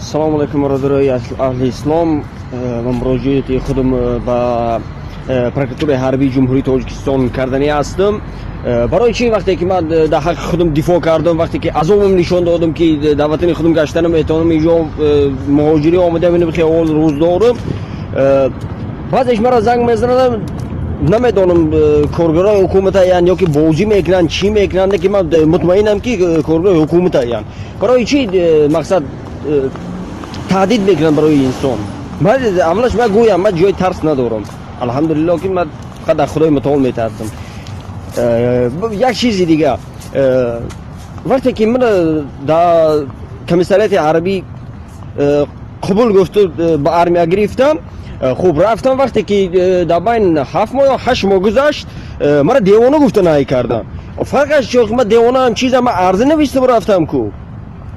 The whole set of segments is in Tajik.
Салому алайкум, бародарои аҳли ислом. Ман муроҷиати худам ба прокуратураи ҳарбии Ҷумҳурии Тоҷикистон карданӣ ҳастам. Барои чӣ вақте ки ман дар ҳаққи худам дифоъ кардам, вақте ки азобам нишон додам, ки дар ватани худам гаштанам метавонам, инҷо муҳоҷирӣ омадам, инам хеле рӯз дорам, баъзеш маро занг мезананд, намедонам, коргарои ҳукуматаянд ё ки бозӣ мекунанд, чӣ мекунанд, ки ман мутмаинам, ки коргарои ҳукуматаянд. Барои чӣ мақсад таҳдид мекунанд барои инсон? Ман аввалаш ман гӯям, ман ҷои тарс надорам, алҳамдулилло, ки ман фақат аз Худои мутаол метарсам. Як чизи дига, вақте ки ман дар комиссариати ҳарбӣ қабул гуфту ба армия гирифтам, хуб рафтам. Вақте ки дар байн 7 моҳ ё 8 моҳ гузашт, мара девона гуфта наҳӣ кардам. Фарқаш чӣ, ман девонаам, чизам, ман арза навиштам, рафтам ку.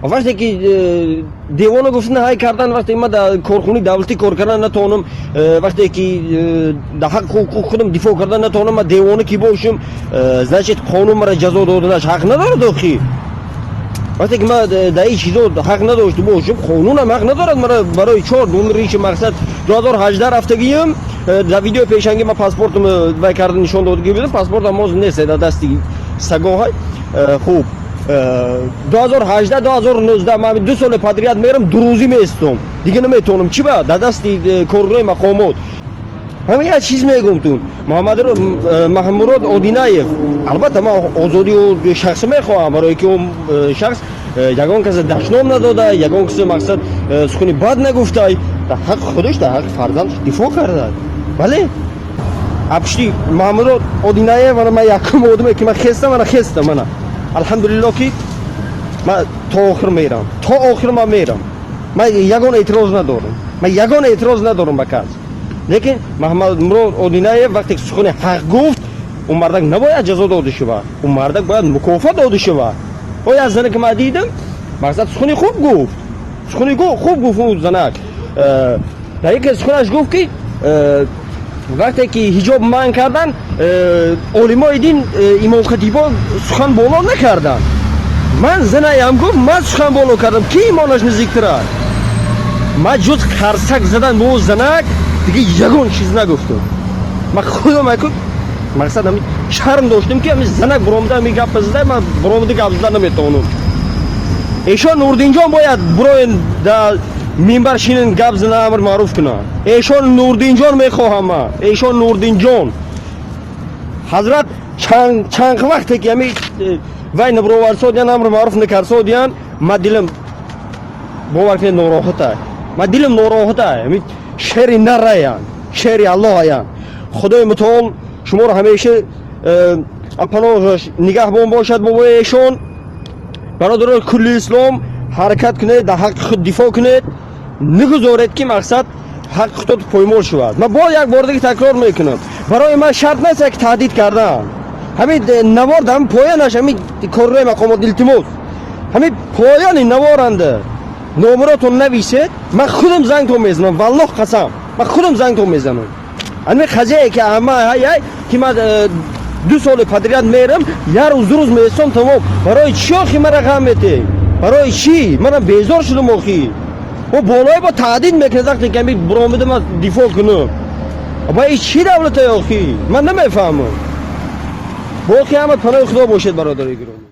Вақте ки девона гуфта наҳай кардан, вақте ман дар корхонаи давлатӣ кор кардан натавонам, вақте ки дар ҳақ ҳуқуқ худам дифоъ кардан натавонам, ман девона ки бошам, значит, қонун мара ҷазо доданаш ҳақ надорад охи. Вақте ки ман дар ин чизо ҳақ надошта бошам, қонунам ҳақ надорад мара барои чор дун риши. Мақсад, 2018 рафтагиам. Дар видеои пешангӣ ман паспортам вай карда нишон додагӣ будам, паспортам ҳозир нест, дар дасти сагоҳай. Хуб, 2018, 2019 ман 2 соли подряд мерам, дурӯзӣ меистом, дига наметавонам. Чӣ ба дар дасти коргарои мақомот. Ҳамин як чиз мегӯм тун, Маҳмурод Одинаев, албатта, ман озодии шахсӣ мехоҳам, барое ки ӯ шахс ягон касе дашном надода, ягон касе, мақсад, сухани бад нагуфтай, дар ҳаққи худаш, дар ҳаққи фарзандаш дифоъ карда. Бале, апшти Маҳмурод Одинаев, ана ман якум одаме, ки ман хестам, ана хестам, ана алҳамдулилло, ки ман то охир мерам, то охир ман мерам. Ман ягон эътироз надорам, ман ягон эътироз надорам ба кас, лекин Маҳмадмурод Одинаев вақте ки сухани ҳақ гуфт, ӯ мардак набояд ҷазо дода шавад, ӯ мардак бояд мукофот дода шавад. О як зане ки ман дидам, мақсад, сухани хуб гуфт, сухани хуб гуфт ӯ занак. Дар яке суханаш гуфт, ки вақте ки ҳиҷоб манъ кардан, олимои дин, имомхатибон сухан боло накарданд. Ман занаям, гуфт, ман сухан боло кардам, ки имонаш наздиктар. Ман ҷуз қарсак задан бо занак дига ягон чиз нагуфтам. Ман худам аку, мақсад, ҳами шарм доштем, ки ҳами занак буромада ҳами гапа зада, ман буромада гап зада наметавонам. Эшон Нурдинҷон бояд буроен, да минбар шинен, гап зана, амр маъруф кунанд. Эшон Нурдинҷон мехоҳам ман, эшон Нурдинҷон ҳазрат чанд вақте ки ҳами вай набуроварсодиян, амр маъруф накарсодиян, ман дилам, бовар кунед, нороҳата, ман дилам нороҳата. Ҳами шери нараян, шери Аллоҳаян. Худои мутаол шуморо ҳамеша паноҳаш нигаҳбон бошад. Бобои эшон, бародарони кулли ислом, ҳаракат кунед, дар ҳаққи худ дифоъ кунед, нигузоред, ки, мақсад, ҳаққи худот поймол шавад. Ман боз як бор дига такрор мекунам, барои ман шарт нест як таҳдид кардан. Ҳамин навор дар ҳамин поянаш, ҳамин коррои мақомот, илтимос, ҳамин поёни наворанда номеротон нависед, ман худам зангтон мезанам. Валлоҳ қасам, ман худам зангтон мезанам. Ҳамин қазияе ки ама ҳай ки ман 2 соли подряд мерам, як рӯз, 2 рӯз меистом, тамом. Барои чӣ охи мара ғам метед? Барои чӣ? Манам безор шудам охи. О болое бо таҳдид мекунад, вақте ки ҳамин буромида ман дифоъ кунам. Ба ин чӣ давлате охи? Ман намефаҳмам. Боқи ҳама паноҳи Худо бошед, бародари гиромӣ.